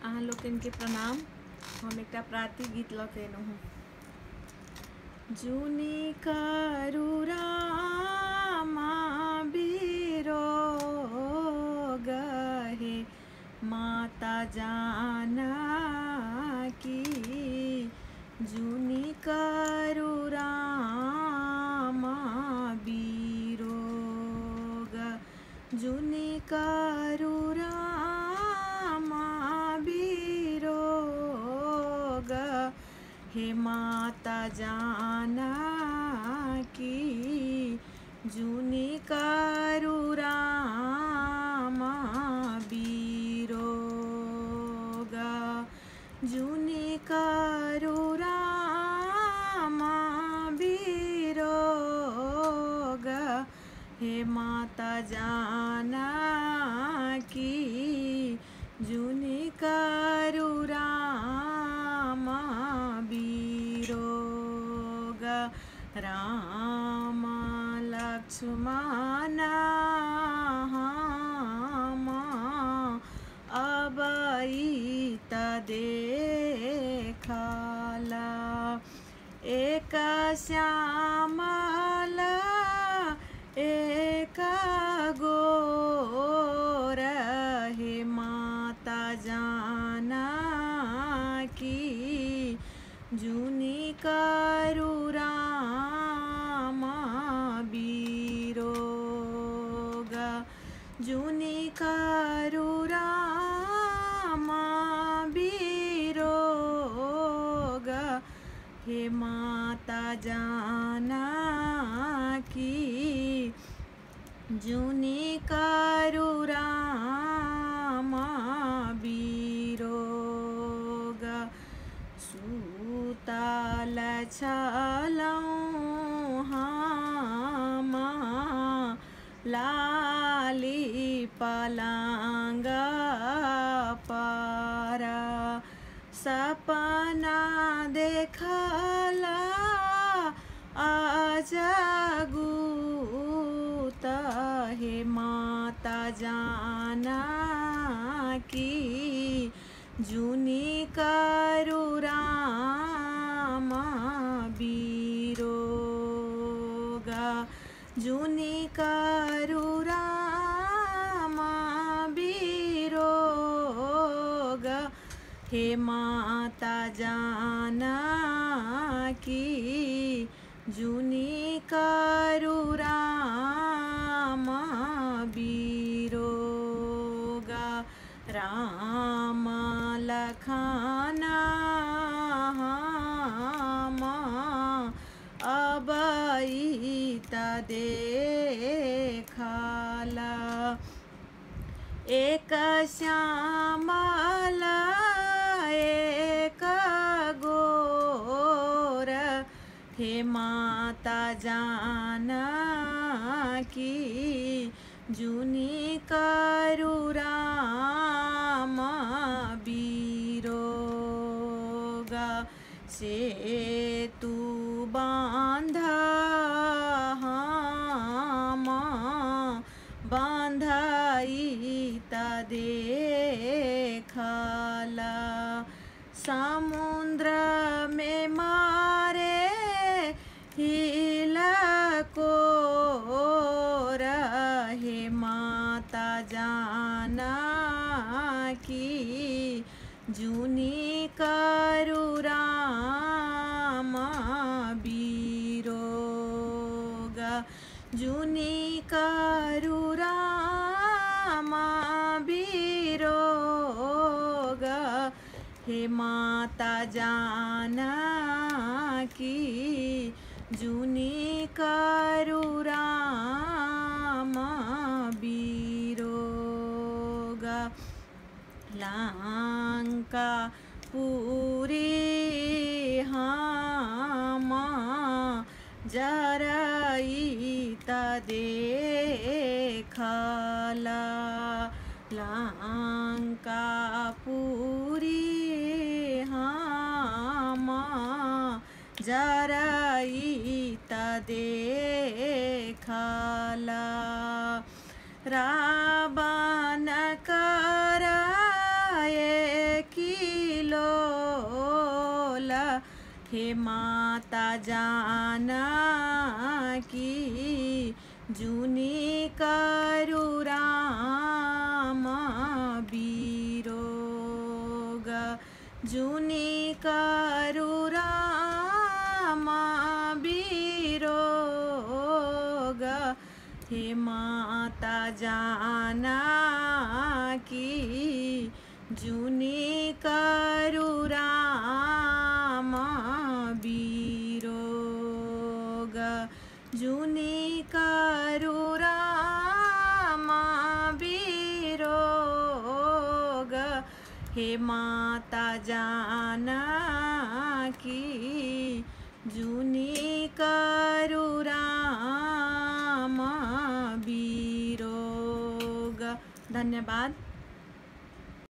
अहाँ लोकनिके प्रणाम। हम एकटा प्राती गीत लऽ के एलहुँ हँ। जुनि करू रामा बिरोग हे माता जानकी, जुनि करू रामा बिरोग, जुनि करू रामा बिरोग हे माता जानकी, जुनि करू रामा बिरोग, जुनि करू रामा बिरोग हे माता जानकी, जुनि करू रामा बिरोग। राम लक्ष्मण हम अबैत देखला, एक श्यामल एक गोर हे माता जानकी, जुनि करू रामा बिरोग, जुनि करू रामा बिरोग हे माता जानकी, जुनि करू रामा बिरोग। सुतल छलहुँ हम लाली पलंग पर, सपना देखला अजगूत हे माता जानकी, जुनि करू रामा बिरोग, जुनि करू रामा बिरोग हे माता जानकी, जुनि करू रामा बिरोग। राम लखन हम अबैत देखला, एक श्यामल एक गोर हे माता जानकी, जुनि करू रामा बिरोग। सेतु बाँध हम बाँधैत देखला, समुद्र में मारे हिलकोर हे माता जानकी, जुनि करू रामा बिरोग, जुनि करू रामा बिरोग हे माता जानकी, जुनि करू रामा बिरोग। लंका पुरी हम जरैत देखला, लंका पुरी हम जरैत देखला, रावण कर हे माता जानकी जुनी करु राम बिरोग, जुनी करु राम बिरोग। हे माता जानकी जुनी करु राम बिरोग, जुनी करु राम बिरोग। हे माता जानकी जुनी करु राम बिरोग। धन्यवाद।